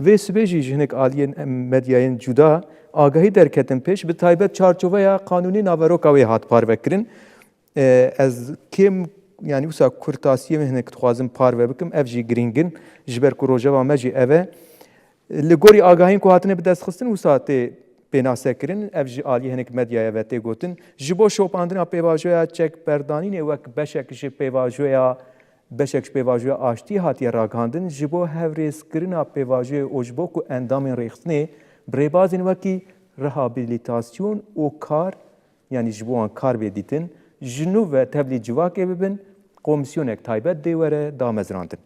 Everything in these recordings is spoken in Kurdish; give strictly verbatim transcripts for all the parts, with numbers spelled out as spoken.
Vê sibê jî ji hinek aliyên medyayên cuda agahî derketin pêş, bi taybet çarçoveya qanûnî naveroka wê hat parvekirin. E, ez kêm, yanî wisa kurtasiyê min hinek dixwazim parve bikim, ev jî girîng in, ji ber ku rojeva me jî ev e. Li gorî agahiyên ku hatine bidestxistin, wisa tê pênasekirin, ev ji aliyê hinek medyaya ve tê gotin. Ji bo şopandina pêvajoya çekberdanînê wek beşek ji pêvajoya, beşek ji pêvajoya aştiyê hatiye ragihandin, ji bo hevrêzkirina pêvajoyê û ji bo ku endamên rêxistinê bi rêbazên wekî rehabilitasyon û kar, yanî ji bo wan kar bê dîtin, ji nû ve tevlî civakê bibin, komîsyonek taybet dê were damezrandin.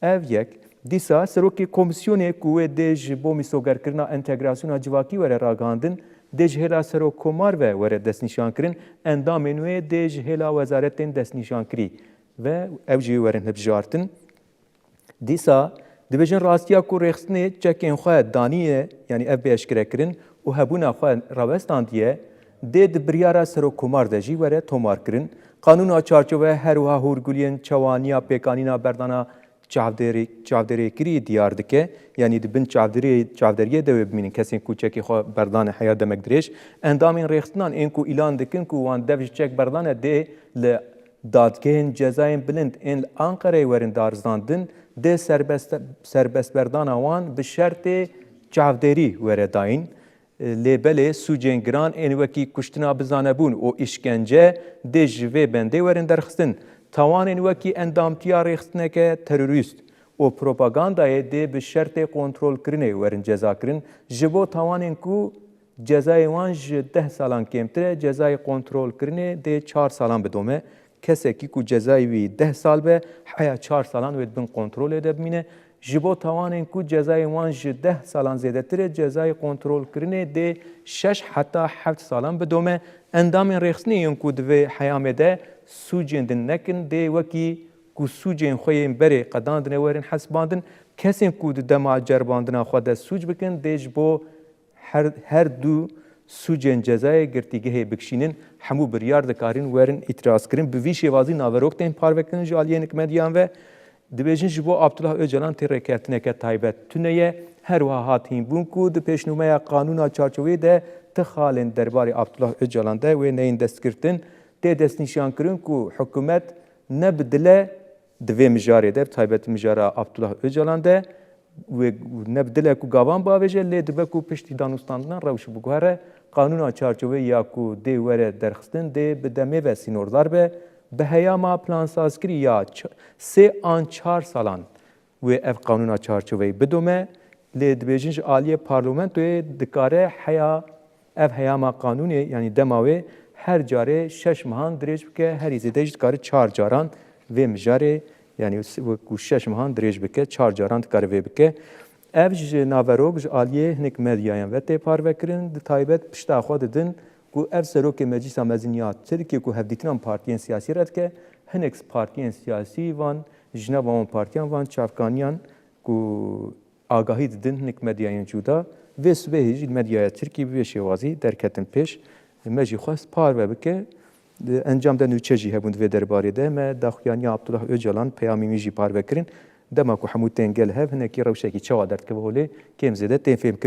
Ev yek. Dîsa serokê komîsyonê ku wê dê ji bo mîsogerkirina entegrasyona civakî were ragihandin, dê ji hêla serokkomar ve were destnîşankirin, endamên wê dê ji hêla wezaretên destnîşankirî ve ew jî werin hilbijartin. Dîsa dibêjin rastiya ku rêxistinê çekên xwe daniye, yanî ev bê eşkerekirin û hebûna xwe rawestandiye, dê di biryara serokkomar de jî were tomarkirin. Qanûna çarçove her wiha hûrguliyên çewaniya pêkanîna berdana çavdêrî-, çavdêrêkirî diyar dike, yanî di bin çavdêriyê, çavderiyê de wê bimînin kesên ku çekê xwe berdane heya demek dirêj. Endamên rêxistinan ên ku îlan dikin ku wan dev ji çek berdane dê li dadgehên cezayên bilind ên li Anqereyê werin darizandin, dê serbest-, serbestberdana wan bi şertê çavdêrî were dayîn. Lê belê sûcên giran ên wekî kuştina bi zanebûn û îşkence dê ji vê bendê werin derxistin. Tawanên wekî endamtiya rêxistineke terorîst û propagandayê dê bi şertê kontrolkirinê werin cezakirin. Ji bo tawanên ku cezayê wan ji deh salan kêmtir e, cezayê kontrolkirinê dê çar salan bidome. Kesekî ku cezayê wî deh sal be, heya çar salan wê di bin kontrolê de bimîne. Ji bo tawanên ku cezayên wan ji deh salan zêdetir e, cezayê kontrolkirinê dê şeş heta heft salan bidome. Endamên rêxistinê yên ku di vê heyamê de sûcên din nekin, dê wekî ku sûcên xwe yên berê qedandine werin hesibandin. Kesên ku di dema ceribandina xwe de sûc bikin, dê ji bo her, her du sûcên cezayê girtîgehê bikişînin, hemû biryar dikarin werin îtirazkirin. Bi vî şêwazî naverok tên parvekirin ji aliyê hinek medyan ve. Dibêjin ji bo Abdullah Ocalan tê rêkeftineke taybet tune ye. Her wiha hat hînbûn ku di pêşnûmeya qanûna çarçoveyê de ti xalên derbarê Abdullah Ocalan de wê neyên destgirtin. Tê destnîşankirin ku hikûmet ne bi dil e, di vê mijarê de, bi taybet mijara Abdullah Ocalan de, wê ne bi dil e ku gavan bavêje, lê dibe ku piştî danûstandinan rewş biguhere, qanûna çarçoveyê ya ku dê were derxistin dê bi demê ve sînordar be, bi heyama plansazkirî ya ç-, sê an çar salan wê ev qanûna çarçoveyê bidome, lê dibêjin ji aliyê parlamentoyê dikare heya ev heyama qanûnê, yanî dema wê her carê şeş mehan dirêj bike, herî zêde jî dikare çar caran vê mijarê, yanî wek ku şeş mehan dirêj bike, çar caran dikare vê bike. Ev ji naverok ji aliyê hinek medyayan ve tê parvekirin, di taybet pişta xwe didin ku ev serokê Meclisa Mezin ya Tirkiyê ku hevdîtinan partiyên siyasî re dike, hinek partiyên siyasî van, ji nava wan partiyan van çavkaniyan ku agahî didin hinek medyayên cuda. Vê sibehê jî medyaya Tirkî bi vê şêwazî derketin pêş. Me jî xwest parve bike. Di encam de nûçe jî hebûn di vê derbarê de. Me daxuyaniya Abdullah Ocalan peyamê wî jî parve kirin. Dema ku hemû tên gel hev, hinekî rewşekî çawa derdikeve holê, kêm zêde tên fêm